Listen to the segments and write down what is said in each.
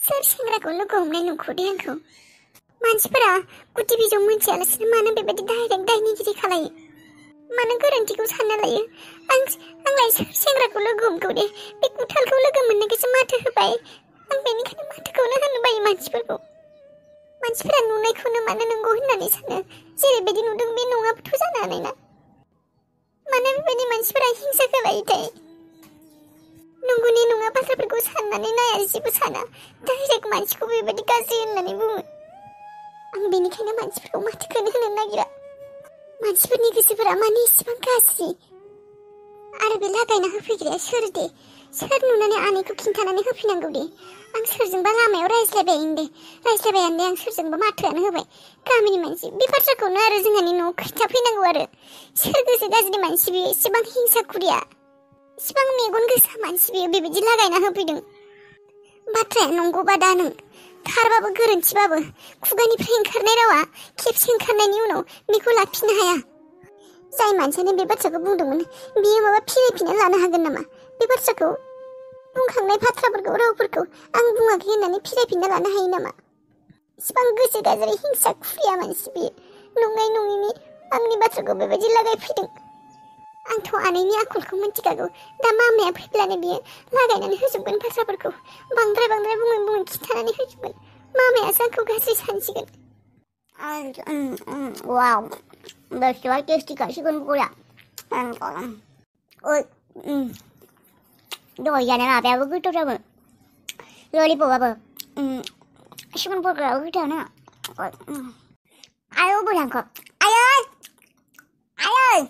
सोर सेंग्राखौ लोगो हमनाय नुखो दे आंखौ? मानसिफोरा गुदि बिजौ मोनथियालासिनो मानो बेबायदि डाइरेक्ट दायनिगिरि खालायो? मानो गोरोन्थिखौ सानना लायो? आंलाय सोर सेंग्राखौ लोगो हमगौ दे? बे गुथालखौ लोगो मोननायखायसो माथो होबाय। आं बेनिखायनो माथोखौनो होनो बायो मानसिफोरखौ। मानसिफोरा नुनायखौनो मानो नंगौ होननानै सानो? जेरैबायदि नुदों बे नङाबोथ' जानो हानाय ना? मानो बेबायदि मानसिफोरा हिंसा खालायोथाय? नंगौनि नङा बाथ्राफोरखौ साननानै नाया, जेबो साना, डाइरेक्ट मानसिखौ बेबायदि गाज्रि होननानै बुङो। आं बेनिखायनो मानसिफोरखौ माथोखौनो होनो नागिरा। मानसिफोरनि गोसोफोरा मानो इसेबां गाज्रि? आरो बे लागायना होफैग्राया सोर दे? सोर नुनानै आनैखौ खिन्थानानै होफैनांगौ दे? आं सोरजोंबा लामायाव रायज्लायबायानो दे आं सोरजोंबा माथोआनो होबाय। गामिनि मानसि, बे बाथ्राखौनो आरो जोंहानि न'आव खिन्थाफैनांगौ आरो। सोर गोसो गाज्रि मानसि बियो? इसेबां हिंसा खुरिया, इसेबां मेगन गोसा मानसि बियो बेबायदि लागायना होफैदों। बाथ्राया नंगौबा दा नों थारबाबो गोरोन्थिबाबो खुगानिफ्राय ओंखारनाय रावा खेबसे ओंखारनायनि उनाव बेखौ लाफिननो हाया। जाय मानसियानो बे बाथ्राखौ बुंदोंमोन बियो माबा फिरायफिनना लानो हागोन नामा? बे बाथ्राखौ बुंखांनाय बाथ्राफोरखौ, रावफोरखौ आं बुङाखै होननानै फिरायफिनना लानो हायो नामा? इसिबां गोसो गाज्रि हिंसा खुरिया मानसि बियो। नंनाय नङिनि आंनि बाथ्राखौ बेबायदि लागायफैदों। आंथ' आनैनि आखलखौ मिथिखागौ। दा मामाया फैब्लानो बियो लागायनानै होजोबगोन बाथ्राफोरखौ। बांद्राय बुङै खिन्थानानै होजोबगोन। मामायासो आंखौ गाज्रि सानसिगोन। वाव, बेसेबा टेस्टिखा सिखोन पक'राया। दहाय जानाय माबायाबो गोथावथारमोन, ललिप'पआबो। सिखोन पक'रायाबो गोथावना। आयौ बोरांखौ, आयै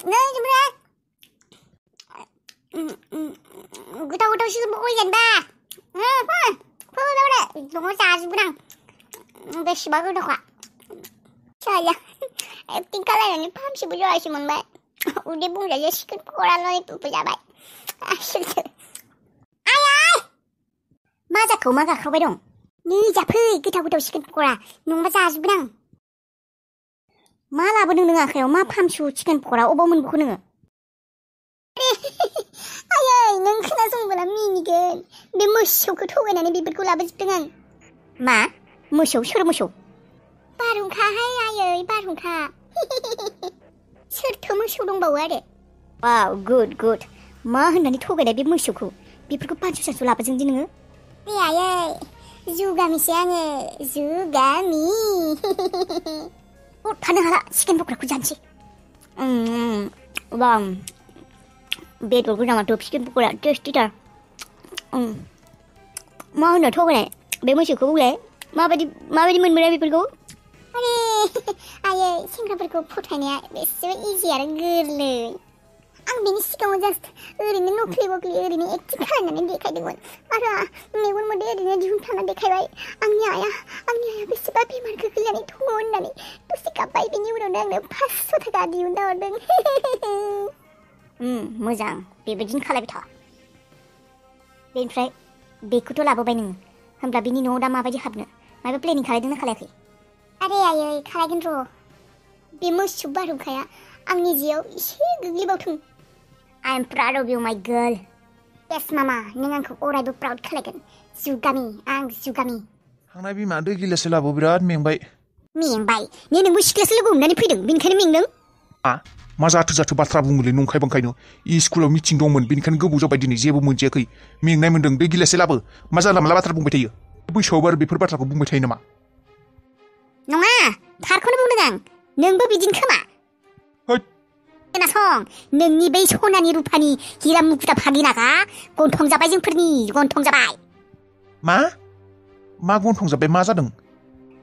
नै जोमरे, गोथाव सिखोन पक'रा जानोबा फै दङ जाजोबगोन आं। बेसेबा गोथावखा। साया एक्टिं खालायनानै फामसेबो जरासे मोनबाय। उदै बुंजासे सिखोन पक'रा ललिप'पबो जाबाय। आसोलसो। आयै मा जाखो? मा गाख्रावबाय दं? नै जाफै गोथाव सिखोन पक'रा, नङाबा जाजोबगोन आं। मा लाबोदों नों आखायाव? मा फामसु चिकेन पक'रा? अबाव मोनबोखो नोङो? आयै नों खोनासंबोला मिनिगोन। बे मोसौखौ थगायनानै बेफोरखौ लाबोजोबदों आं। मा मोसौ? सोर मोसौ? बारहुंखाहाय आयै, बारहुंखा। सोरथो मोसौ दंबावो आरो? वाव, गुड। मा होननानै थगायनाय बे मोसौखौ? बेफोरखौ पानसु लाबोजोंदि नोङो? दे आयै, जुगामिसो आङो, जुगामि। थानो हाला, चिकेन पक'राखौ जानोसै। वाव, बेदर गोनाङाथ' चिकेन पक'रा टेस्टिथार। मा होनो थगायनाय बे मोसौखौ? बुंलाय माबायदि मोनबोनाय बेफोरखौ? आरे आयै, सेंग्राफोरखौ फोथायनाया बेसेबा इजि आरो गोरलै। आं बेनि सिगाङाव जास्ट ओरैनो नख्लि ओरैनो एक्टिं खालामनानै देखायदोंमोन। आरो मेगन मोदै ओरैनो दिहुनफ्लाना देखायबाय। आंनि आइया बेसेबा बेमार गोग्लैनानै दङ होननानै दसे गाबबाय। बेनि उनावनो आंनो 500 थाखा दिहुनना हरदों। मोजां, बेबायदिनो खालायबाय था। बेनिफ्राय बेखौथ' लाबोबाय नोङो, होमब्ला बिनि न'आव दा माबायदि हाबनो? माबा प्लेनिं खालायदोंना खालायाखै? आरे आयै, खालायगोन र'। बे मोसौ बारहुंखाया आंनि जिआव एसे गोग्लैबावथों। I am proud of you my girl. Yes मामा, नों आंखौ अरायबो प्राउड खालायगोन। जुगामि, आं जुगामि। थांनाय बिमा दै गिलाससो लाबो, बिराद मेंबाय। नोंबो सिख्लासो लोगो हमनानै फैदों, बेनिखायनो मेंदों? मा जाथो बाथ्रा बुङोलै नंखाय बांखायनो। स्कुलाव मिटिं दंमोन, बेनिखायनो गोबाव जाबाय दिनै जेबो मोनजायाखै। मेंनाय मोन्दों, दै गिलाससे लाबो। मा जानला मोनला बाथ्रा बुंबाय थायो? बैसोआवबो आरो बेफोर बाथ्राखौ बुंबाय थायो नामा? नङा, थारखौनो बुंदों आं। नोंबो बिदिनो खोमा। खोनासं, नोंनि बै सनानि रुपानि हिरा मुकुटा भागिनागा गन्थं जाबाय, जोंफोरनि गन्थं जाबाय। मा गन्थं जाबाय? मा जादों?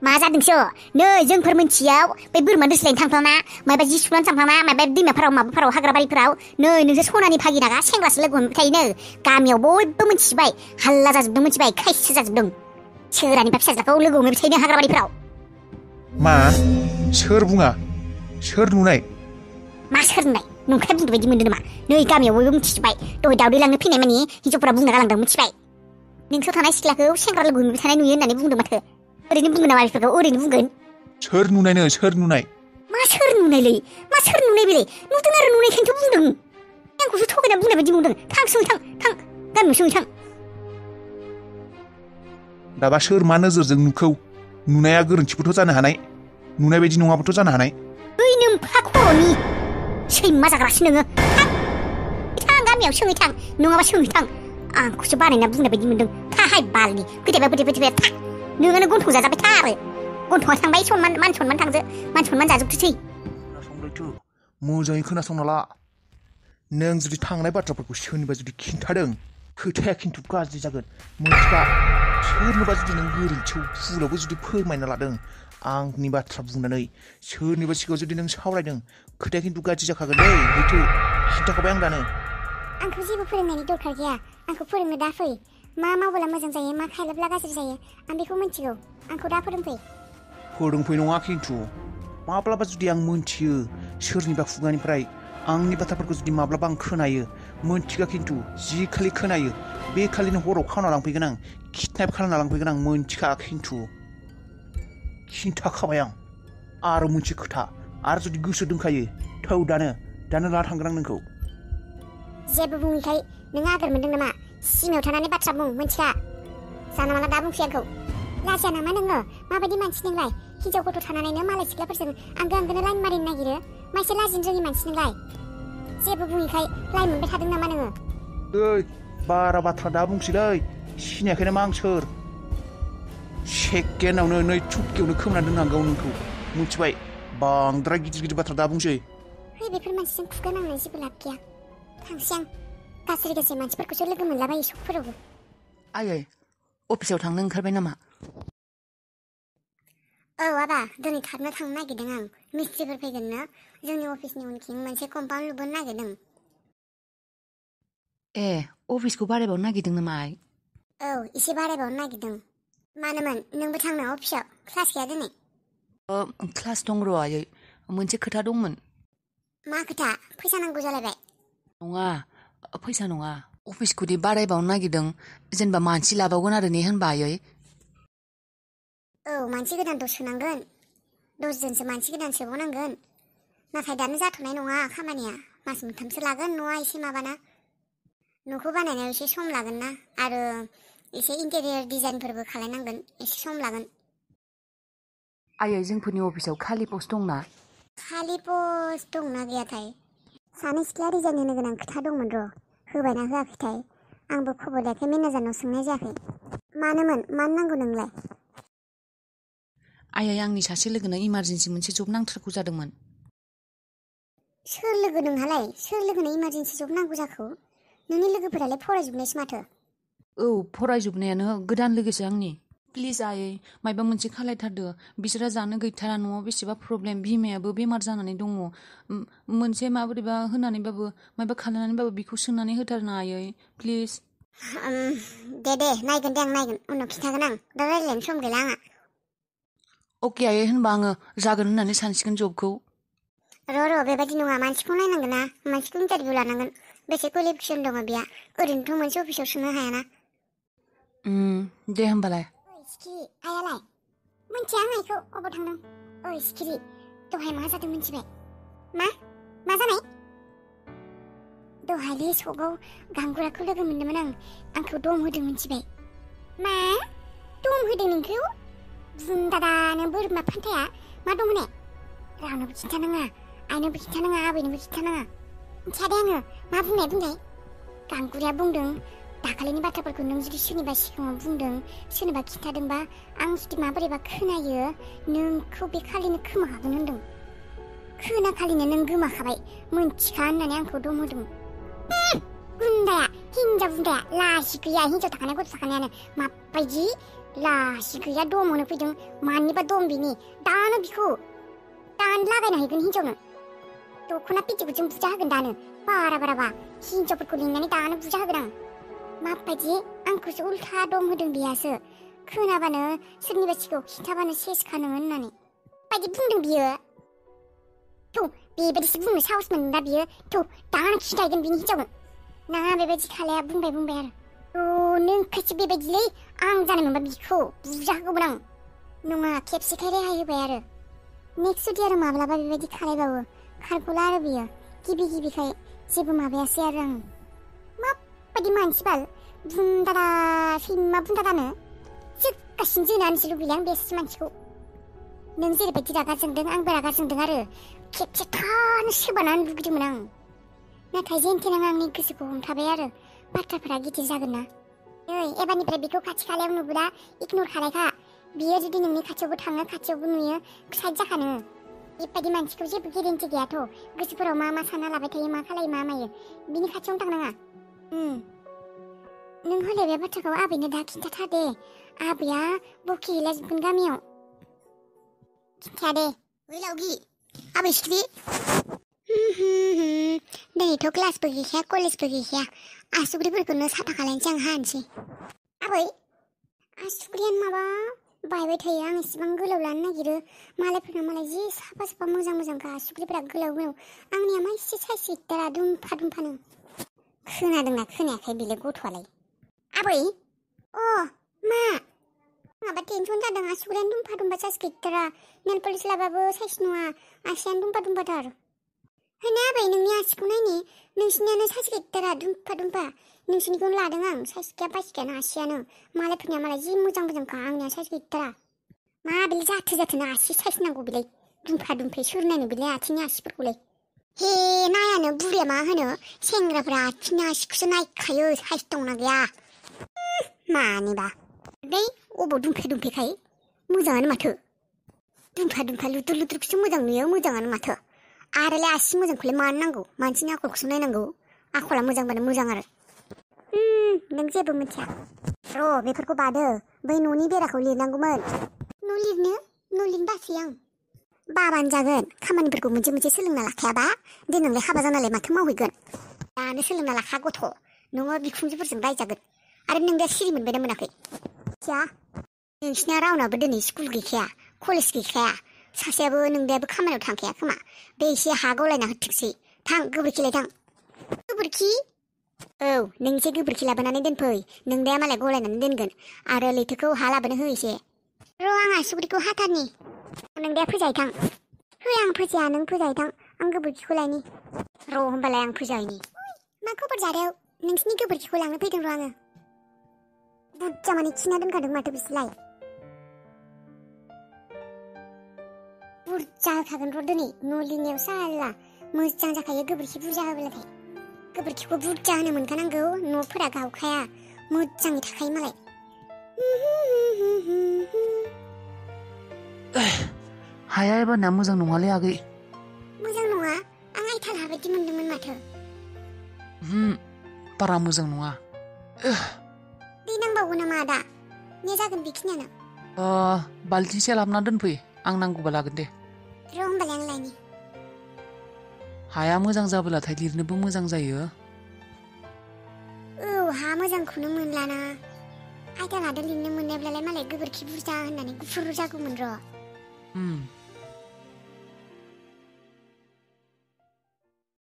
मा जादोंसो? नै जोंफोर मोनथियाव बे बोरमा दोस्लायनो थांफ्लांना, माबा जि सुनानै थांफ्लांना, माबा दैमाफोराव माबाफोराव हाग्राबारिफोराव, नै नोंसोर सनानि भागिनागा सेंग्रासो लोगो हमबाय थायोनो। गामियाव बयबो मोनथिबाय, हाल्ला जाजोबदों, मोनथिबाय, खायसे जाजोबदों। सोरानिबा फिसाज्लाखौ लोगो हमबाय थायोनो हाग्राबारिफोराव। मा? सोर बुङा? सोर नुनाय? मा सोर नुनाय? नंखाय बुंदों बायदि मोनदों नामा? नै गामियाव बयबो मिथिजोब्बाय। दहाय दावदै लांनो फैनाय मानि हिन्जावफोरा बुंना गालांदों, मिथिबाय? नोंसोर थानाय सिख्लाखौ सेंग्रा लोगो हमबाय थानाय नुयो होननानै बुंदों माथो। ओरैनो बुंगोन नामा बेफोरखौ? ओरैनो बुंगोन। सोर नुनायनो? सोर नुनाय? मा सोर नुनायलै? मा सोर नुनाय बेलाय? नुदों आरो नुनायखायनोथ' बुंदों। आंखौसो थगायना बुंनाय बायदि मोनदों। थां सोंहै थां, गामियाव सोंहै थां। दाबा सोर मा नोजोरजों नुखौ नुनाया गोरोन्थिबोथ' जानो हानाय नुनाय बायदि नङाबोथ' जानो हानाय ओइ नोम्फा खर'नि सैमा जाग्रासो नोङो थां गामियाव सोङै थां नङाबा सोङै थां आंखौसो बानायना बुंनाय बायदि मोनदों थाहाय बालनि गोदैबा था नोङानो गन्थं जाजाबाय था आरो गन्थंआ थांबाय मान सनमान थांजो मान सनमान जाजोबथोसै खोनासंलायथो मोजाङै खोनासंना ला नों जुदि थांनाय बाथ्राफोरखौ सोरनिबा जुदि खिन्थादों खोथाया खिन्थु गाज्रि जागोन मोनथिबा सोरनोबा जुदि नों गोरोन्थियाव भुलावबो जुदि फोरमायना लादों आंनि बाथ्रा बुंनानै सोरनिबा सिगाङाव जुदि नों सावरायदों खोथाया खिन्थु गाज्रि जाखागोन दै लैथो खिन्थाखाबाय आं दानो आंखौ जेबो फोरोंनायनि दरखार गैया आंखौ फोरोंनो दा फै मा मावोब्ला मोजां जायो मा खालामोब्ला गाज्रि जायो आं बेखौ मिन्थिगौ आंखौ दा फोरोंफै नङा खिन्थु माब्लाबा जुदि आं मोनथियो सोरनिबा खुगानिफ्राय आंनि बाथ्राफोरखौ जुदि माब्लाबा आं खोनायो मोनथिगा खिन्थु जि खालि खोनायो बे खालिनो हराव खावना लांफैगोन आं किडनेप खालामना लांफैगोन आं मोनथिखा खिन्थु खिन्थाखाबाय आं आरो मोनसे खोथा आरो जुदि गोसो दंखायो थौ दानो लाना थांगोन आं नोंखौ जेबो बुङैखाय नों आगोर मोनदों नामा सिमायाव थानानै बाथ्रा बुं मोनथिया जाना माला दा बुंसै आंखौ लाजिया नामा नोङो माबायदि मानसि नोंलाय हिनजाव गथ' थानानैनो मालाय सिख्लाफोरजों आंगोनो लाइन मारिनो नागिरो माइसे लाजिनो रोङि मानसि नोंलाय जेबो बुङैखाय लाइन मोनबाय थादों नामा नोङो ओइ बारा बाथ्रा दा बुंसैलै सिनायाखै नामा आं सोर सेकेन्डआवनो नै चुटकियावनो खोमाना दोननांगौ नोंखौ मिथिबाय बांद्राय गिदिर बाथ्रा दा बुंसै है बेफोर मानसिजों खुगा नांनाय जेबो लाब गैया थांसै आं गाज्रि मानसिफोरखौसो लोगो मोनलाबायो सकफोरावबो आयै अफिसाव थांनो ओंखारबाय नामा औ आबा दिनै थाबनो थांनो नागिरदों आं मिस्ट्रिफोर फैगोन ना जोंनि अफिसनि उनथिं मोनसे कम्पाउन्ड लुबोनो नागिरदों ए अफिसखौ बारायबावनो नागिरदों नामा आइ औ एसे बारायबावनो नागिरदों मानोमोन नोंबो थांनो अफिसाव क्लास गैया दिनै क्लास दं र' आयै मोनसे खोथा दंमोन मा खोथा फैसा नांगौ जालायबाय नङा फैसा नङा अफिसखौ दि बारायबावनो नागिरदों जेनेबा मानसि लाबावगोन आरो ने होनबा आयै औ मानसि गोदानथ' सोनांगोन 10 जनसो मानसि गोदान सोबावनांगोन नाथाय दानो जाथ'नाय नङा खामानिया मास मोनथामसो लागोन न'आ एसे माबाना न'खौ बानायनायाव एसे सम लागोन ना आरो एसे इन्टेरियर डिजाइनफोरबो खालायनांगोन एसे सम लागोन आयै जोंफोरनि अफिसाव खालि पस्ट दंना खालि पस्ट दंना गैयाथाय सानै सिख्ला रिजाइन होनो गोनां खोथा दंमोन र' होबायना होआखैथाय आंबो खबर लायाखै मेनेजारनाव सोंनाय जायाखै मानो नांगौ नोंलाय आयै आंनि सासे लोगोनो इमारजेन्सि मोनसे जब नांथारगौ जादोंमोन सोर लोगो नोंहालाय सोर लोगोनो इमारजेन्सि जब नांगौ जाखो नोंनि लोगोफोरालाय फरायजोबनायसो माथो औ फरायजोबनायानो गोदान लोगोसो आंनि प्लिज आयै मायबा मोनसे खालायथारदो बिसोरहा जानो गैथारा न'आव बेसेबा प्रब्लेम बिमायाबो बेमार जानानै दङ मोनसे माबोरैबा होनानैबाबो मायबा खालामनानैबाबो बिखौ सोंनानै होथारना आयै प्लिज दे नायगोन दे आं नायगोन उनाव खिन्थागोन आं दा रायज्लायनो सम गैला आंहा अके आयै होनबा आङो जागोन होननानै सानसिगोन जबखौ र' बेबायदि नङा मानसिखौ नायनांगोन ना मानसिखौ इन्टारभिउ लानांगोन बेसे क्वालिफिकेसन दङ बेहा ओरैनोथ' मोनसे अफिसाव सोनो हायाना दे होमबालाय ओइ सिखिरि आइयालाय मोनथिया आं आइखौ अबाव थांदों ओइ सिखिरि दहाय मा जादों मिथिबाय मा जानाय दहायले सकाव गांगुराखौ लोगो मोनदोंमोन आंखौ दम होदों मिथिबाय मा दम होदों नोंखौ बुन्दादानो बोरमा फान्थाया मा दं होने रावनोबो खिन्थानाङा आइनोबो खिन्थानाङा आबैनोबो खिन्थानाङा मिथिया दे आङो मा बुंनाय गांगुरिया बुंदों दाखालिनि बाथ्राफोरखौ नों जुदि सोरनिबा सिगाङाव बुंदों सोरनिबा खिन्थादोंबा आं जुदि माबोरैबा खोनायो नोंखौ बे खालिनो खोमाखागोन होनदों खोनाखालिनो नों गोमाखाबाय मोनथिखा होननानै आंखौ दम होदों बुन्दाया हिनजाव बुन्दाया लाजि गैया हिनजाव थाखानाय गथ' थाखानायानो माबायदि लाजि गैया दम होनो फैदों मानिबा दम बिनि दानो बिखौ दानो लागायना हैगोन हिनजावनो दख'ना पिटिक'टजों बुजा होगोन दानो बारा हिनजावफोरखौ लिंनानै दानो बुजा होगोन आं माबायदि आंखौसो उल्था दम होदों बेयासो खोनाबानो सोरनिबा सिगाङाव खिन्थाबानो सेसखा नोङो होननानै बायदि बुंदों बियो थौ बेबायदिसो बुंनो साहस मोनदा बियो थौ दानो खिन्थाहैगोन बिनि हिनजावनो नाङा बेबायदि खालाया बुंबाय आरो नोंखौसो बेबायदिलै आं जानाय मोनबा बिखौ बुजा होगौमोन आं नङा खेबसेखाय रेहाय होबाय आरो नेक्स्ट जुदि आरो माब्लाबा बेबायदि खालायबावो खारग'ला आरो बियो गिबिखाय जेबो माबायासै आरो आं माबायदि मानसि बाल बुन्दादा सैमा बुन्दादानो फाक्कासिन जोनानैसो लुबैयो आं बेसो मानसिखौ नों जेरैबायदि रागा जोंदों आंबो रागा जोंदों आरो खेबसे थानो सोबानानै लुगैदोंमोन आं नाथाय जेनथेन आं आंनि गोसोखौ हमथाबाय आरो बाथ्राफोरा गिदिर जागोन ना नै एबारनिफ्राय बेखौ खाथि खालायाव नुब्ला इगनर खालायखा बियो जुदि नोंनि खाथियावबो थाङो खाथियावबो नुयो साइड जाखानो बेबायदि मानसिखौ जेबो गेरेन्टि गैयाथ' गोसोफोराव मा सानना लाबाय थायो मा खालायो मा मायो बिनि खाथियावनो थांनाङा नों हले बे बाथ्राखौ आबैनो दा खिन्थाथार दे आबैया बखि हैलाजोबगोन गामियाव खिन्थाया दे ओइ लावगि आबै सिख्रि दिनैथ' क्लासबो गैखाया कलेजबो गैखाया आसुग्रिफोरखौनो साफा खालायनोसै आं हानोसै आबै आसुग्रियानो माबा बायबाय थायो आं इसेबां गोलाव लानो नागिरो मालायफोरना मालाय जि साफा साफा मोजां मोजांखा आसुग्रिफोरा गोलाव गोलाव आंनिया मा एसे साइज गैथारा दुमफा दुमफानो खोनादोंना खोनायाखै बेलाय गथ'आलाय आबै अ मा माबा टेनसन जादों आसुग्रियानो दुमफा दुमफा साइज गैथारा नेल पलिस लाबाबो साइज नङा आसियानो दुमफा दुमफाथार हैना आबै नोंनि आसिखौ नायनि नोंसिनियानो साइज गैथारा दुमफा दुमफा नोंसिनिखौनो लादों आं साइज गैया बाइस गैयानो आसियानो मालायफोरनिया मालाय जि मोजां मोजांखा आंनिया साइज गैथारा मा बेलाय जाथोना आसि साइज नांगौ बेलाय दुमफा दुमफा सोर नायनो बेलाय आथिंनि आसिफोरखौलाय हे नायानो बुरिया मा होनो सेंग्राफ्रा आथिंनि आसिखौसो नायखायो साइज दंना गैया मानिबा बै अबाव दुमफे दुमफेखाय मोजाङानो माथो दुमफा दुमफा लुदुर लुदुरखौसो मोजां नुयो मोजाङानो माथो आरोलाय आसि मोजांखौलाय मानो नांगौ मानसिनि आखलखौसो नायनांगौ आखला मोजांबानो मोजां आरो नों जेबो मिथिया र' बेफोरखौ बादो बै न'नि बेराखौ लिरनांगौमोन न' लिरनो बासै आं बाबानो जागोन खामानिफोरखौ मोनसे मोनसे सोलोंना लाखायाबा देनांलाय हाबा जानालाय माथो मावहैगोन दानो सोलोंना लाखा गथ' नोङो बिखुनजोफोरजों रायजागोन आरो नों दा सिरि मोनबाय ना मोनाखै मिथिया नोंसिना रावनाबो दिनै स्कुल गैखाया कलेज गैखाया सासेयाबो नोंदायाबो खामानियाव थांखाया खोमा बे एसे हा गलायना होथोंसै थां गोबोरखिलाय थां गोबोरखि औ नों एसे गोबोरखि लाबोनानै दोनफै नोंदाया मालाय गलायनानै दोनगोन आरो लैथोखौ हा लाबोनो हो एसे र' आं आसुग्रिखौ हाथारनि नोंदाया फोजाहैथां है आं फोजाया नों फोजाहैथां आं गोबोरखिखौ लायनि र' होमबालाय आं फोजाहैनि मा खबर जादों नोंसिनि गोबोरखिखौ लांनो फैदों र' आङो बुरजा माने खिना दोनखादों माथो बिसोरलाय बुरजा होखागोन र' दिनै न' लिरनायाव साला मोजां जाखायो गोबोरखि बुरजा होब्लाथाय गोबोरखिखौ बुरजा होनो मोनखानांगौ न'फोरा गावखाया मोजाङै थाखायो मालाय हाया एबारना मोजां नङालै आगै मोजां नङा आं आइथाल हाबायदि मोनदोंमोन माथो बारा मोजां नङा दै नांबावगौ नामा आदा ने जागोन बेखिनियानो बाल्थिंसे लाबोना दोनफै आं नांगौबा लागोन दे र' होमबालाय आं लायनि हाया मोजां जाबोलाथाय लिरनोबो मोजां जायो औ हा मोजांखौनो मोनलाना आइथाल हादों लिरनो मोननायब्लालाय मालाय गोबोरखि बुरजा होननानै गुफुर जागौमोन र'